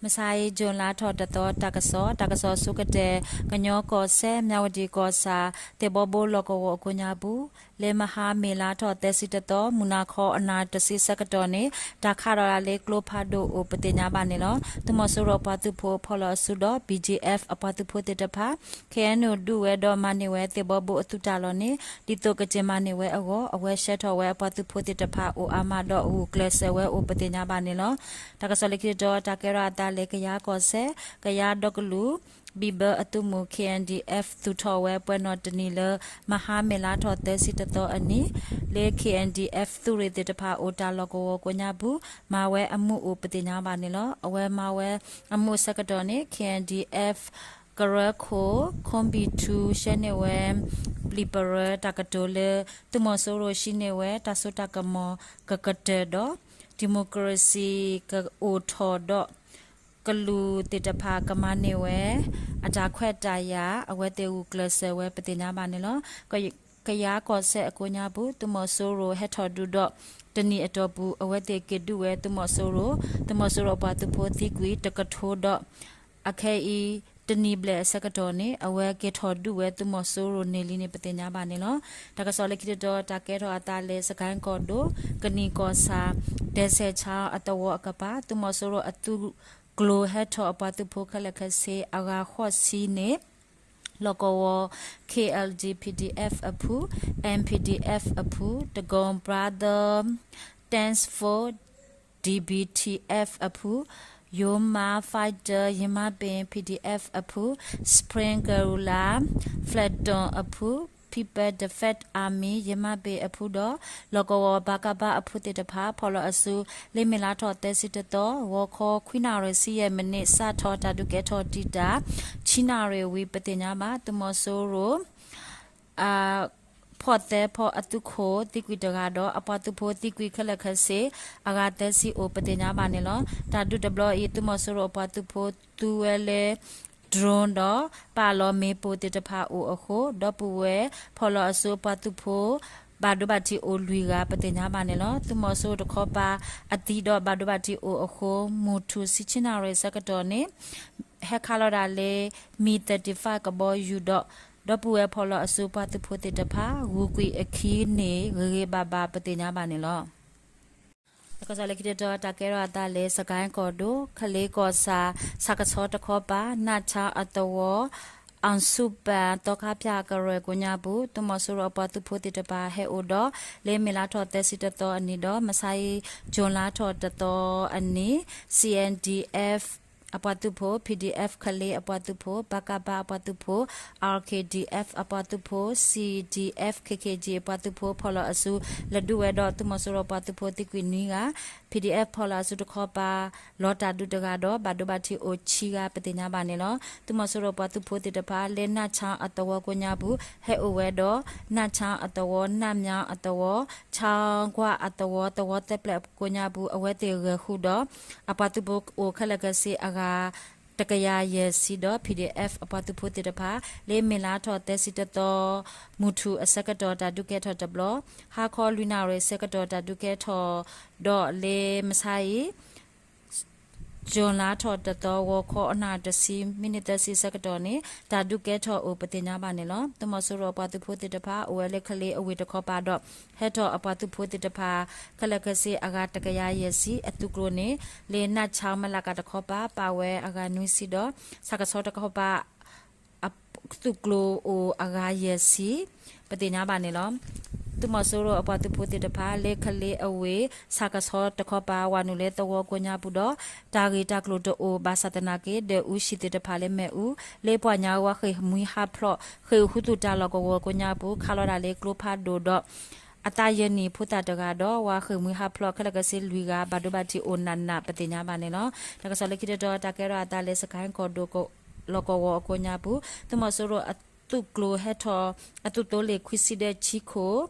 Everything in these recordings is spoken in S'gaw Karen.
မဆါအံၤ June လါထီၣ်တသီ တၢ်ကစီၣ်, တၢ်ကစီၣ်အဆိကတၢၢ်, ကညီကီၢ်စဲၣ် မၠးဝတံၣ်ကီၢ်ဆၣ် သ့ၣ်ဘီဘိလီၢ်ကဝီၤအကိးညါပူၤ, လၢမဟါ မေလါထီၣ် သၢဆံတသီ မုၢ်နၤခီ အနၣ်တဆံဆၢကတီၢ်န့ၣ် တၢ်ခးဒီးတၢ်လၢကျိဖးဒိၣ်အိၣ်ပသ့ၣ်ညါဘၣ်န့ၣ်လီၤ. သုးမီၤစိရိၤအပှၤသုးဖိဖီၣ်လီၤအစုဒီး B G F အပှၤသုးဖိသ့ၣ်တဖၣ် ခ့ၣ်အဲၣ်ယူၣ် ဒုးဝဲဒီးမၤန့ၢ်ဝဲသ့ၣ်ဘီဘိအသုးတၢ်လီၢ်န့ၣ် ဒ်သိးကတ့ၢ်မၤန့ၢ်ဝဲအဂီၢ် အဝဲဆှၢထီၣ်ဝဲအပှၤသုးဖိသ့ၣ်တဖၣ်အိၣ်အါမးဒီး ဂုာ်ကျဲးစၢးဝဲအိၣ်ပသ့ၣ်ညါဘၣ်န့ၣ်လီၤ. တၢ်ကစီၣ်လၢခံတတီၤ တၢ်ကဲထီၣ်အသးလၢကယၤကီၢ်စဲၣ် ကယၤဒီကလုာ် ဘံၣ်ဘၢအသုးမုၢ် K N D F သူၣ်ထီၣ်ဝဲပှဲၤနီၣ်တနံၣ်လၢ မဟါ မေလါထီၣ် သၢဆံတသီအနံၤ လၢ K N D F သုးရ့ၣ်သ့ၣ်တဖၣ်အိၣ်တၢ်လီၢ်ကဝီၤကိးညါပူၤ မၤဝဲအမူးအိၣ်ပသ့ၣ်ညါဘၣ်န့ၣ်လီၤ. အဝဲမၤဝဲအမူးအဆၢကတီၢ်န့ၣ် K N D F ကရၢခိၣ် ခိၣ်ဘံၣ်ထူ ရှဲန့ၢ်ဝဲ ပျံၤပရၢတၢ်ကတိၤလၢ သုးမီၤစိရိၤဟံးန့ၢ်ဝဲ တၢ်စိတၢ်ကမီၤကကတၢၢ်ဒီး democracy ကအိၣ်ထီၣ်ဒီး ကလုာ်သ့ၣ်တဖၣ်ကမၤန့ၢ်ဝဲ အတၢ်ခွဲးတၢ်ယာ် အဝဲသ့ၣ်ဂုာ်ကျဲးစၢးဝဲပသ့ၣ်ညါဘၣ်န့ၣ်လီၤ. ကယၤကီၢ်စဲၣ်အကိးညါပူၤ သုးမီၤစိရိၤဟဲထီၣ်ဒုးဒီး တနံၣ်အတီၢ်ပူၤ အဝဲသ့ၣ်က့ၤဒုးဝဲသုးမီၤစိရိၤ, သုးမီၤစိရိၤအပှၤသုးဖိသံကွံာ်တကထိဒီး အခဲအံၤ တနံၣ်ဘျဲၣ်အဆၢကတီၢ်န့ၣ် အဝဲက့ၤထီၣ်ဒုးဝဲသုးမီၤစိရိၤန့ၣ်လံန့ၣ် ပသ့ၣ်ညါဘၣ်န့ၣ်လီၤ. တၢ်ကစီၣ်လၢခံတတီၤ တၢ်ကဲထီၣ်အသးလၢ စကဲၣ်ကီၢ်ဒိၣ် ကနံၣ်ကီၢ်ဆၣ် ဒဲးဆဲးဆါအသဝီအကပၤ သုးမီၤစိရိၤအသုးကျိၤဟဲထီၣ်အပှၤသုးဖိခဲလၢာ်ခဲဆ့ အဂၤဃိးဆံန့ၣ် လီၢ်ကဝီၤ K L G P D F အဖု, M P D F အဖု, တကီ Brother Thanks for D B T F အဖု, Yoma Fighter ယမၤပ့ၣ် P D F အဖု, Spring Guerrilla Platoon အဖု, People Defense Army ယမၤပ့ၣ်အဖုဒီး လီၢ်ကဝီၤ ပကဖ အဖုသ့ၣ်တဖၣ် ဖီၣ်လီၤအစု လၢမ့ၢ်လါထီၣ် သၢဆံတသီ ဂီၤခီခွံနၣ်ရံၣ်ဆံယဲၢ်မံးနံး စးထီၣ်တၢ်ဒုးကဲထီၣ်တံာ်တာ် ဆံနၣ်ရံၣ်ဝံၤ ပသ့ၣ်ညါဘၣ် သုးမီၤစိရိၤ အ ဖီၣ်သဲဖီအသုးခိၣ်သံကွံာ်တဂၤဒီး အပှၤသုးဖိသံကွံာ်ခဲလၢာ်ခဲဆ့ အဂၤသၢဆံအိၣ်ပသ့ၣ်ညါဘၣ်န့ၣ်လီၤ. တၢ်ဒုးတဘျီအံၤ သုးမီၤစိရိၤအပှၤသုးဖိသူဝဲလၢ drone ဒီး ပာ်လီၤမ့ၣ်ပိၢ်သ့ၣ်တဖၣ်အိၣ်အဃိ ဒီပုၢ်ဝဲၢ်ဖီၣ်လီၤအစုအပှၤသုးဖိ ဘၣ်ဒိဘၣ်ထံးအိၣ်လွံၢ်ဂၤပသ့ၣ်ညါဘၣ်န့ၣ်လီၤ. သုးမီၤစိရိၤတခီပၤအသံဒီးဘၣ်ဒိဘၣ်ထံးအိၣ်အဃိ မုၢ်ထူၣ်ဆံဆံနၣ်ရံၣ်ဆၢကတီၢ်န့ၣ် ဟဲခးလီၤဒၣ်လၢ မံ thirty-five ကဘီယူၤဒီး ဒီပုၢ်ဝဲၢ်ဖီၣ်လီၤအစုပှၤသုးဖိသ့ၣ်တဖၣ် ဂုၤကွံာ်အခံန့ၣ် ဂ့ၤဂ့ၤဘၣ်ဘၣ်ပသ့ၣ်ညါဘၣ်န့ၣ်လီၤ. တၢ်ကစီၣ်လၢခံတတီၤ တၢ်ကဲထီၣ်အသးလၢ စကဲၣ်ကီၢ်ဒိၣ် ကလ့ကီၢ်ဆၣ် ဆၣ်ကဆီတခီပၤ နၢ်ဆါအသဝီ အၣ်ဆူၣ်ပၣ် သီခါဖၠၣ်ကရၢၢ်ကိးညါပူၤ သုးမီၤစိရိၤအပှၤသုးဖိသ့ၣ်တဖၣ်ဟဲအိၣ်ဒီး လၢမ့ၢ်လါထီၣ်သၢဆံတသီအနံၤဒီး မဆါအံၤ ကၠူၣ်လါထီၣ်တသီအနံၤ C N D F အပှၤသုးဖိ P D F ကလ့အပှၤသုးဖိ ပကဖ အပှၤသုးဖိ R K D F အပှၤသုးဖိ C D F K K G အပှၤသုးဖိဖီၣ်လီၤအစု လဲၤဒုးဝဲဒီးသုးမီၤစိရိၤအပှၤသုးဖိသံကွံာ်နွံဂၤ P D F ဖီၣ်လီၤအစုတခီပၤ လီၤတၢ်ဒုးတဂၤဒီး ဘၣ်ဒိဘၣ်ထံးအိၣ်ဆံဂၤပသ့ၣ်ညါဘၣ်န့ၣ်လီၤ. သုးမီၤစိရိၤအပှၤသုးဖိသ့ၣ်တဖၣ် လၢနၢ်ဆါအသဝီကိးညါပူၤ ဟဲအိၣ်ဝဲဒီး နၢ်ဆါအသဝီ နၢ်မၠါအသဝီ ဆါကွၢ်အသဝီ သဝီသၢပျဲၢ်ကိးညါပူၤ အဝဲသ့ၣ်ဂဲၤဃုာ်ဒီး အပှၤသုးဖိအိၣ်ခဲလၢာ်ခဲဆ့အဂၤ တကယၤယဲၢ်ဆံဒီး P D F အပှၤသုးဖိသ့ၣ်တဖၣ် လၢမ့ၢ်လါထီၣ်သၢဆံတသီ မုၢ်ထူၣ်အဆၢကတီၢ်တၢ်ဒုးကဲထီၣ်တဘျီ ဟါခီလွံၢ်နၣ်ရံၣ်ဆၢကတီၢ်တၢ်ဒုးကဲထီၣ်ဒီးလၢမဆါအံၤ ကၠူၣ်လါထီၣ်တသီ ဂီၤခီအနၣ်တဆံ မံးနံးသၢဆံဆၢကတီၢ်န့ၣ် တၢ်ဒုးကဲထီၣ်အိၣ်ပသ့ၣ်ညါဘၣ်န့ၣ်လီၤ. သုးမီၤစိရိၤအပှၤသုးဖိသ့ၣ်တဖၣ် အိၣ်ဝဲလၢကလ့အဝ့ၢ်တခီပၤဒီး ဟဲထီၣ်အပှၤသုးဖိသ့ၣ်တဖၣ် ခဲလၢာ်ခဲဆ့အဂၤတကယၤယဲၢ်ဆံ အသုးကျိၤန့ၣ် လၢနၢ်ဆါမလးကးတခီပၤ ပာ်ဝဲအဂၤနွံဆံဒီး ဆၣ်ကဆီတခီပၤ သုးကျိၤအိၣ်အဂၤယဲၢ်ဆံ ပသ့ၣ်ညါဘၣ်န့ၣ်လီၤ. သုးမီၤစိရိၤအပှၤသုးဖိသ့ၣ်တဖၣ် လၢကလ့အဝ့ၢ် ဆၣ်ကဆီတခီပၤ ဝၤနုာ်လၢသဝီကိးညါပူၤဒီး တၢ်ဂ့ၢ်တၢ်ကျိၤတအိၣ် ဘၣ်ဆၣ်သနာ်က့ ဒွဲၣ်အူဆံးသ့ၣ်တဖၣ်လၢမ့ၣ်အူ လၢပှၤညါဝဲဃ့ၢ်မှံဟးဖျိး ဃ့ၢ်ဟူသူၣ်တၢ်လီၢ်ကဝီၤကိးညါပူၤ ခးလီၤဒၣ်လၢကျိဖးဒိၣ်ဒီး အသးယဲၢ်နံၣ်ဖိသၣ်တဂၤဒီး ဝၤဃ့ၢ်မှံဟးဖျိးခဲလၢာ်ခဲဆ့လွံၢ်ဂၤ ဘၣ်ဒိဘၣ်ထံးအိၣ်နးနး ပသ့ၣ်ညါဘၣ်န့ၣ်လီၤ. တၢ်ကစီၣ်လၢခံတတီၤ တၢ်ကဲထီၣ်အသးလၢ စကဲၣ်ကီၢ်ဒိၣ် လီၢ်ကဝီၤအကိးညါပူၤ သုးမီၤစိရိၤအသုးကျိၤဟဲထီၣ် အသုးသိလ့ၣ်ခွံဆံဒီးဆံခိၣ်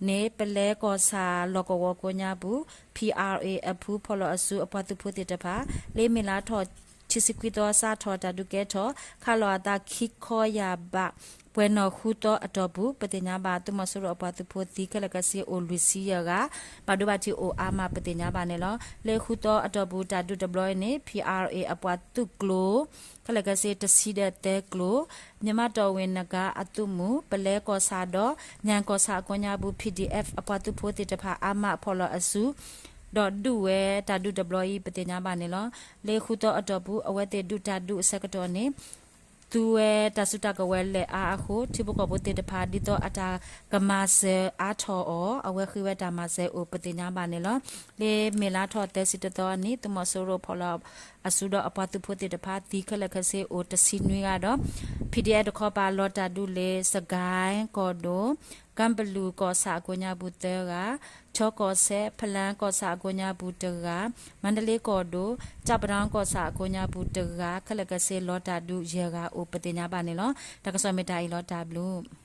န့ၣ် ပလဲကီၢ်ဆၣ်လီၢ်ကဝီၤကိးညါပူၤ P R A အဖုဖီၣ်လီၤအစုအပှၤသုးဖိသ့ၣ်တဖၣ် လၢမ့ၢ်လါထီၣ် ခံဆံခွံသီ စးထီၣ်တၢ်ဒုးကဲထီၣ် ခးလီၤအသးခံခီယၢ်ဘး ပှဲၤနီၣ်ဃုသီအတီၢ်ပူၤ ပသ့ၣ်ညါဘၣ် သုးမီၤစိရိၤအပှၤသုးဖိသံခဲလၢာ်ခဲဆ့အိၣ်လွံၢ်ဆံယဲၢ်ဂၤ ဘၣ်ဒိဘၣ်ထံးအိၣ်အါမး ပသ့ၣ်ညါဘၣ်န့ၣ်လီၤ. လၢဃုသီအတီၢ်ပူၤ တၢ်ဒုးတဘျီအံၤန့ၣ် ဖံးအါရ့ၣ် အပှၤသုးကျိၤ ခဲလၢာ်ခဲဆ့တဆံဒီးသၢကျိၤ, မြန်မာ့တော်ဝင်နဂါးအသုးမုၢ် ပလဲကီၢ်ဆၣ်ဒီး ညၣ်ကီၢ်ဆၣ်အကိးညါပူၤ ပီၣ်ဒံၣ်အဲၣ်ဖ် အပှၤသုးဖိသ့ၣ်တဖၣ်အါမးဖီၣ်လီၤအစု ဒီးဒုးဝဲတၢ်ဒုးတဘျီအံၤ ပသ့ၣ်ညါဘၣ်န့ၣ်လီၤ. လၢဃုသီအတီၢ်ပူၤ အဝဲသ့ၣ်ဒုးတၢ်ဒုးအဆၢကတီၢ်န့ၣ် သူဝဲတၢ်စုတၢ်ကဝဲၤလဲၢ်အါအဃိ ထံဖိကီၢ်ဖိသ့ၣ်တဖၣ် ဒ်သိးအတၢ်ကမၤစၢၤအါထီၣ်အီၤ အဝဲဃ့ဝဲတၢ်မၤစၢၤအိၣ် ပသ့ၣ်ညါဘၣ်န့ၣ်လီၤ. လၢမ့ၢ်လါထီၣ်သၢဆံတသီအနံၤ သုးမီၤစိရိၤဖီၣ်လီၤအစုဒီးအပှၤသုးဖိသ့ၣ်တဖၣ် သံခဲလၢာ်ခဲဆ့အိၣ်တဆံနွံဂၤဒီး ပီၣ်ဒံၣ်အဲၣ်ဖ် တခီပၤလီၤတၢ်ဒုးလၢ စကဲၣ်ကီၢ်ဒိၣ် ကၢ်ဘလူၣ်ကီၢ်ဆၣ်အကိးညါပူၤသၢဂၤ, ခၠီကီၢ်စဲၣ် ဖလါကီၢ်ဆၣ်အကိးညါပူၤတဂၤ, မါတလ့ကီၢ်ဒိၣ် ကၠၣ်ပနၣ်ကီၢ်ဆၣ်အကိးညါပူၤတဂၤ ခဲလၢာ်ခဲဆ့လီၤတၢ်ဒုးယဲၢ်ဂၤအိၣ် ပသ့ၣ်ညါဘၣ်န့ၣ်လီၤ. တၢ်ကစီၣ်မ့ၢ်တၢ်အံၤလီၤ တၢ်ဘျုး